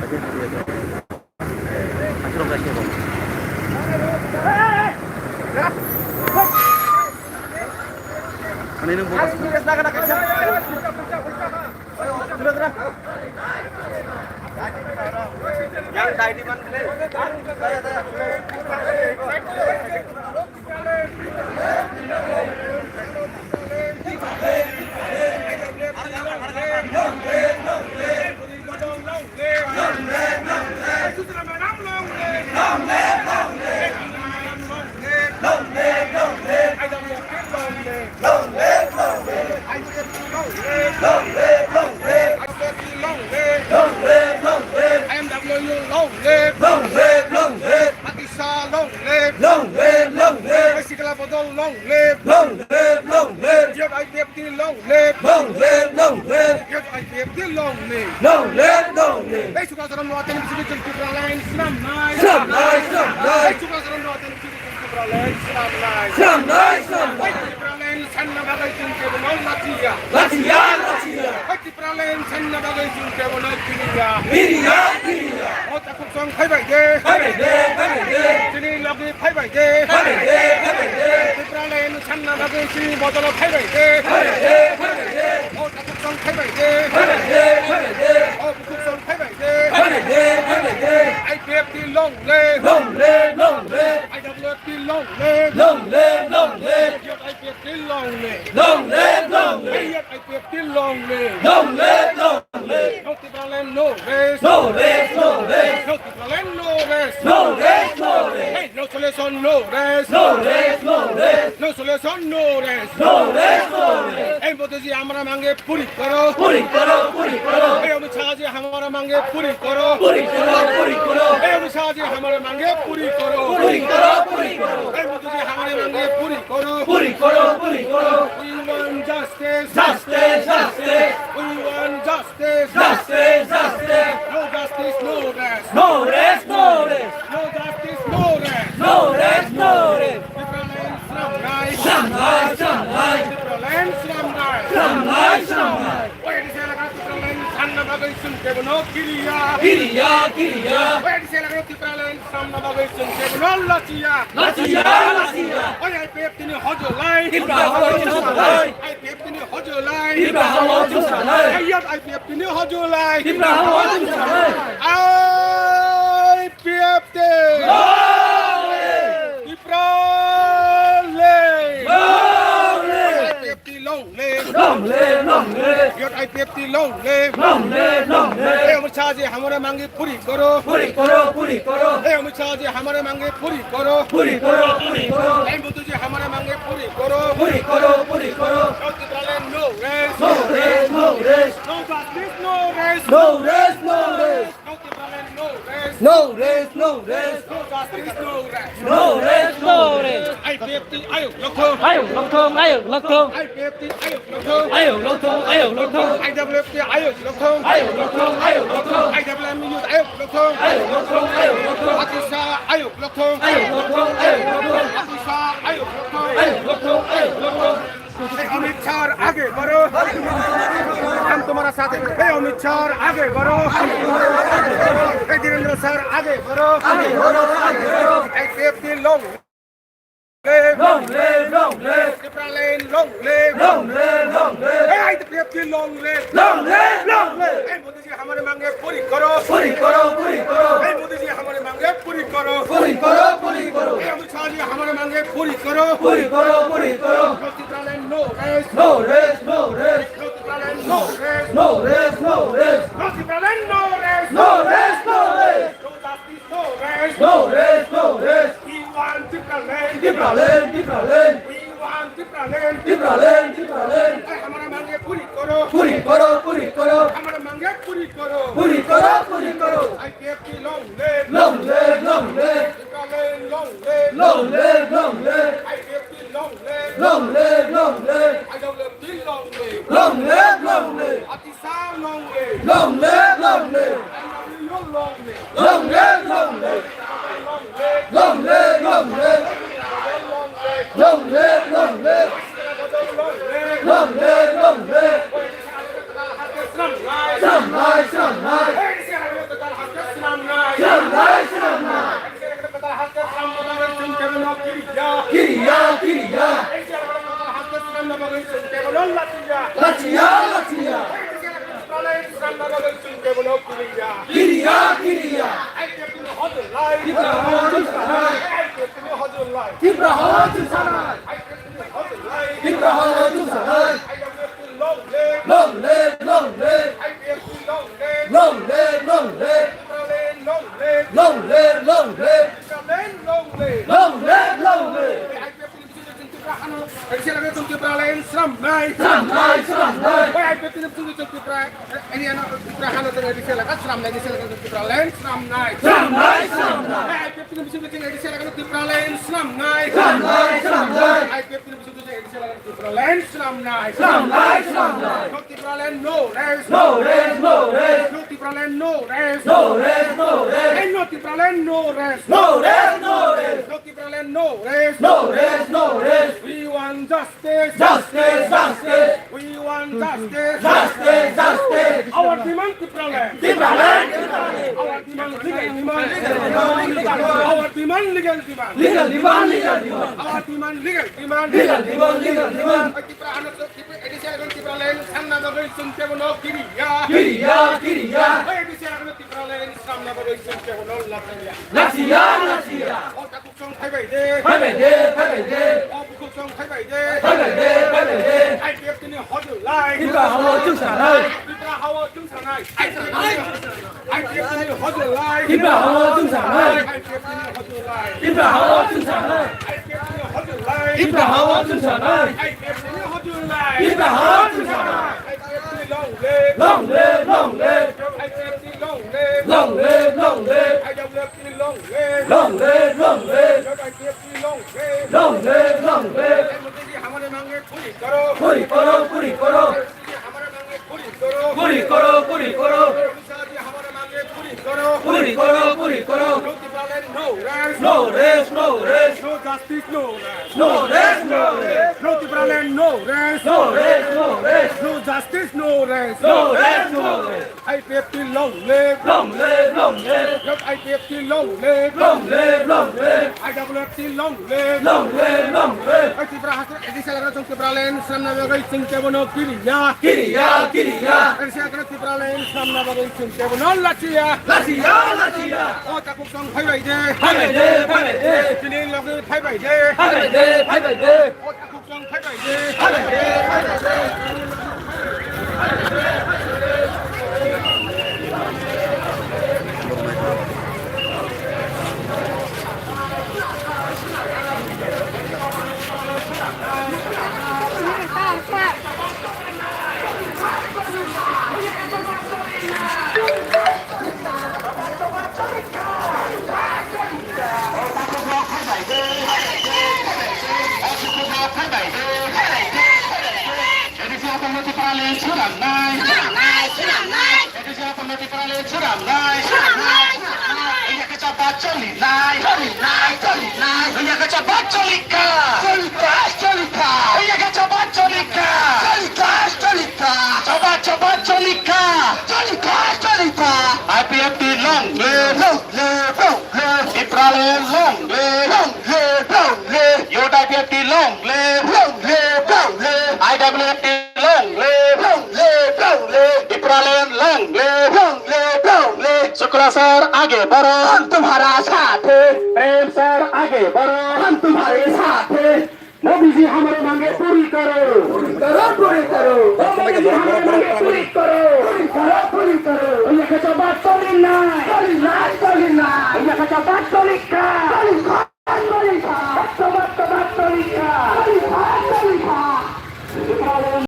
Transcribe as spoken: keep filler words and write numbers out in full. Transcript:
Ani nung bukas. Yang tadi man. I M W long live! Long live, long live! Pakistan long live! Long live, long live! Sikla Bodol long live! Long live, long live! Youth I P F T long live! Long live, long live! Youth I P F T long live! Long live, long live! Hey, Sukasaram Rotan Physical Tipra Line, Sram Nai! Sram Nai, Sram Nai! Hey, Sukasaram Rotan Physical Tipra Line, Sram Nai! Sram Nai, Sram Nai! Hey, Tipra Line, Sanna Bagai Singh Kebunol Latia! Latia, Latia! Hey, Tipra Line, Sanna Bagai Singh Kebunol Kiria! Kiria, Kiria! Mota Kuksong phaibai de! Phaibai de, phaibai de! Chini logi phaibai de! Phaibai de, phaibai de! Tipra Line, Sanna Bagai Singh Bodol phaibai de! Phaibai de, phaibai de! Mota Kuksong phaibai de! Phaibai de, phaibai de! O Kuksong phaibai de! Phaibai de, phaibai de! I P F T long live! Long live, long live! I W F T long live! Long live, long live! Youth I P F T long live! Long live, long live! Youth I P F T long live! Long live, long live! No Tipraland, no rest! No rest, no rest! No Tipraland, no rest! No rest, no rest! Hey, no solution, no rest! No rest, no rest! No solution, no rest! No rest, no rest! Hey, Modi ji, hamara mange puri karo! Puri karo, puri karo! Hey, Amit Shah ji, hamara mange puri karo! Puri karo, puri karo! Hey, Amit Shah ji, hamara mange puri karo! Puri karo, puri karo! Hey, Modi ji, hamara mange puri karo! Puri karo, puri karo! We want justice! Justice, justice! We want justice! Justice, justice! No justice, no rest! No rest, no rest! No justice, no rest! No rest, no rest! Tipraland sramnai! Sramnai, sramnai! Tipraland sramnai! Sramnai, sramnai! Oya di sela ka Tipraland sanna bagwi sung kebono kiriya! Kiriya, kiriya! Oya di sela ka Tipraland sanna bagwi sung kebono lachiya! Lachiya, lachiya! Oya I P F T ni hojolai! Tipra hojolai! I P F T ni hojolai! Tipra hojolai! Ayat I P F T ni hojolai! Tipra hojolai! I P F T! Long live! Tipra live! Long live! I P F T long live! Long live, long live! Youth I P F T long live! Long live, long live! Hey, Amit Shah ji, hamare mange puri karo! Puri karo, puri karo! Hey, Amit Shah ji, hamare mange puri karo! Puri karo, puri karo! Hey, Modi ji, hamare mange puri karo! Puri karo, puri karo! No Tipraland, no rest! No rest, no rest! No justice, no rest! No rest, no rest! No Tipraland, no rest! No rest, no rest! No justice, no rest! No rest, no rest! I P F T ayuk lokthong! Ayuk lokthong, ayuk lokthong! I P F T ayuk lokthong! Ayuk lokthong, ayuk lokthong! I W F T ayuk lokthong! Ayuk lokthong, ayuk lokthong! I W M youth ayuk lokthong! Ayuk lokthong, ayuk lokthong! Atisha ayuk lokthong! Ayuk lokthong, ayuk lokthong! Atisha ayuk lokthong! Ayuk lokthong, ayuk lokthong! Hey, Amit Shah aage baro. Hum tumhare saath hain. Hey, Amit Shah aage baro. Hey, Dhirendra sir aage baro. Hey, I P F T long live. Long live, long live. Tipraland long live. Long live, long live. Hey, I P F T long live. Long live, long live. Hey, Modi ji, hamare mange puri karo. Puri karo, puri karo. Hey, Modi ji, hamare mange puri karo. Puri karo, puri karo. Hey, Amit Shah ji, hamare mange puri karo. Puri karo, puri karo. No Tipraland, no rest. No rest, no rest. No Tipraland, no rest. No rest, no rest. No Tipraland, no rest. No rest, no rest. No justice, no rest. No rest, no rest. We want Tipraland. Tipraland, Tipraland. We want Tipraland. Tipraland, Tipraland. Hey, hamare mange puri karo. Puri karo, puri karo. Hamare mange puri karo. Puri karo, puri karo. I P F T long live. Long live, long live. Tipraland long live. Long live, long live. I P F T long live. Long live, long live. I W F T long live. Long live, long live. Atisha long live. Long live, long live. M W long live. Long live, long live. Long live, long live. Long live, long live. Long live, long live. Sramnai, sramnai. Lachiya, lachiya. Tipraland swnamna bagwi chwng kebono kiriya. Kiriya, kiriya. I P F T ni hojolai. Tipra hawa chwng sanai. I P F T ni hojolai. Tipra hawa chwng sanai. I P F T ni hojolai. Tipra hawa chwng sanai. I P F T long live. Long live, long live. I P F T long live. Long live, long live. Tipraland long live. Long live, long live. Tipraland long live. Long live, long live. I P F T ni bisingo chwng Tipra hano, A D C elaka chwng Tipraland swnamnai. Swnamnai, swnamnai. Bai I P F T ni bisingo chwng Tipra, eh, area no, Tipra hano chwng A D C elaka swnamnai, A D C elaka chwng Tipraland swnamnai. Swnamnai, swnamnai. Bai I P F T ni bisingo chwng A D C elaka no Tipraland swnamnai. Swnamnai, swnamnai. I P F T ni bisingo chwng A D C elaka no Tipraland swnamnai. Swnamnai, swnamnai. No Tipraland, no rest. No rest, no rest. No Tipraland, no rest. No rest, no rest. Hey, no Tipraland, no rest. No rest, no rest. No Tipraland, no rest. No rest, no rest. We want justice. Justice, justice. We want justice. Justice, justice. Our demand, Tipraland. Tipraland, Tipraland. Our demand, legal demand. Legal demand, legal demand. Our demand, legal demand. Legal demand, legal demand. Our demand, legal demand. Legal demand, legal demand. Tipra hano Tipra, A D C elaka no Tipraland swnamna bagwi chwng kebono kiriya. Kiriya, kiriya. Bai A D C elaka no Tipraland swnamna bagwi chwng kebono lachiya. Lachiya, lachiya. O takhuk song phaibai de. Phaibai de, phaibai de. O bukhuk song phaibai de. Phaibai de, phaibai de. I P F T ni hojolai. Tipra hawa chwng sanai. Tipra hawa chwng sanai. I P F T ni hojolai. Tipra hawa chwng sanai. I P F T ni hojolai. Tipra hawa chwng sanai. I P F T ni hojolai. Tipra hawa chwng sanai. I P F T ni hojolai. Tipra hawa chwng sanai. I P F T long live. Long live, long live. I P F T long live. Long live, long live. I W F T long live. Long live, long live. I P F T long live. Long live, long live. Modi जी हमारे मांगे पूरी करो। पूरी करो, पूरी करो। मोदी जी हमारे मांगे पूरी करो। पूरी करो, पूरी करो। अमित शाह जी हमारे मांगे पूरी करो। पूरी करो, पूरी करो। No Tipraland, no rest. No rest, no rest. No justice, no rest. No rest, no rest. No Tipraland, no rest. No rest, no rest. No justice, no rest. No rest, no rest. I P F T long live. Long live, long live. Lord I P F T long live. Long live, long live. I W F T long live. Long live, long live. Oi Tripura House, A D C elaka chwng Tipraland swnamna bagwi chwng kebono kiriya. Kiriya, kiriya. A D C elaka Tipraland swnamna bagwi chwng kebono lachiya. Lachiya, lachiya. O takhuk song phaibai de. Phaibai de, phaibai de. Chini loge phaibai de. Phaibai de, phaibai de. O takhuk Swnamnai, swnamnai, swnamnai. A D C elaka no Tipraland swnamnai, swnamnai, swnamnai. Oi ya khe chapa cholinai, cholinai, cholinai. Oi ya khe chapa cholikha, cholikha, cholikha. Oi ya khe chapa cholikha, cholikha, cholikha. Chapa, chapa cholikha, cholikha, cholikha. I P F T long live, long live, long live. Tipraland long live, long live, long live. Youth I P F T long live, long live, long live. I W F T long live, long live, long live. Tipraland long live, long live, long live. Shukla sir aage badho, hum tumhare saath hain. Prem sir aage badho, hum tumhare saath hain. Modi जी हमारे मांगे पूरी करो। पूरी करो, पूरी करो। मोदी जी हमारे मांगे पूरी करो। पूरी करो, पूरी करो। Oi ya khe chapa cholinai, cholinai,